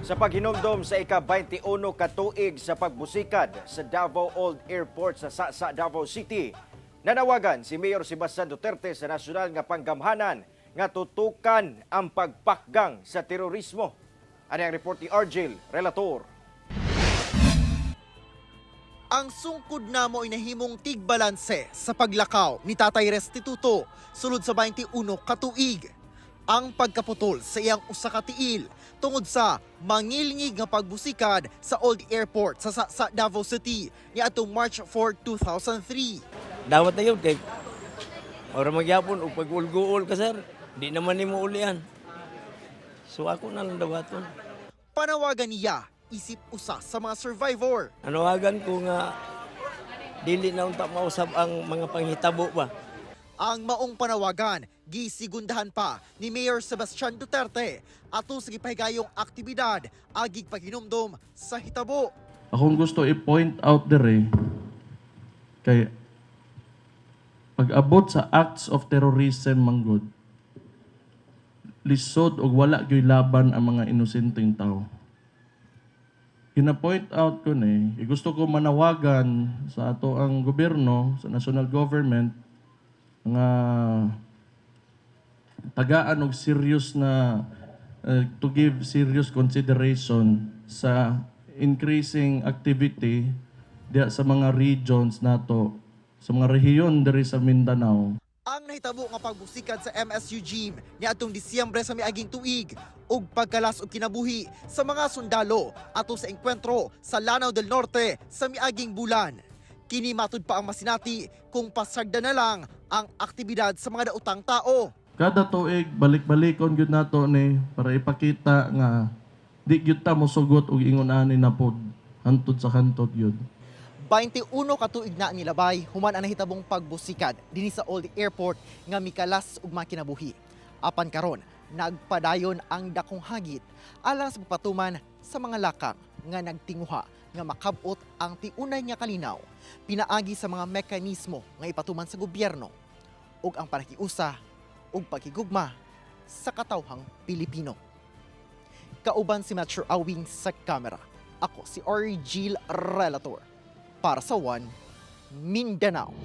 Sa paghinumdom sa ika-21 ka tuig sa pagbusikad sa Davao Old Airport sa Sasa, Davao City, nanawagan si Mayor Sebastian Duterte sa nasyonal nga panggamhanan nga tutukan ang pagpakgang sa terorismo. Ano ang report ni Argel Relator? Ang sungkod namo ay nahimong tigbalanse sa paglakaw ni Tatay Restituto sulod sa 21 ka tuig. Ang pagkaputol sa iyang usa ka tiil tungod sa mangilngig nga pagbusikad sa Old Airport sa Davao City niadtong March 4, 2003. Dawat na yun kay ora magyapon og pag-ulguol ka, sir, di naman nimo ulian. So ako na lang dawaton. Panawagan niya isip usa sa mga survivor. Anawagan ko nga dili na unta mausab ang mga panghitabo ba. Ang maong panawagan gisigundahan pa ni Mayor Sebastian Duterte ato sa gipahigayong aktibidad agig paghinumdom sa hitabo. Akong gusto i-point out dire kay pag-abot sa acts of terrorism manggod, lisod og wala gyoy laban ang mga inosenteng tao. Gina-point out ko ni, eh, gusto ko manawagan sa ato ang gobyerno, sa national government, nga tagaan og serious na to give serious consideration sa increasing activity diya sa mga regions nato, sa mga rehiyon diri sa Mindanao. Ang nahitabo nga pagbusikad sa MSU Gym niadtong Disyembre sa miaging tuig ug pagkalas og kinabuhi sa mga sundalo ato sa engkwentro sa Lanao del Norte sa miaging bulan. Kini matud pa ang masinati kung pasagda na lang ang aktibidad sa mga daotang tao. Kada tuig balik-balikon gyud nato ni para ipakita nga di gyud ta mosugot og ingon ani na pod hantod sa hantod gyud. 21 ka tuig na ang nilabay human ang nahitabong pagbusikad dinhi sa Old Airport nga mikalas ug makinabuhi. Apan karon, nagpadayon ang dakong hagit alang sa pagpatuman sa mga lakang nga nagtinguha nga makabot ang tiunay nga kalinaw pinaagi sa mga mekanismo nga ipatuman sa gobyerno ug ang panakiusa ug paghigugma sa katawhang Pilipino. Kauban si Matthew Awing sa kamera. Ako si Argil Relator para sa One Mindanao.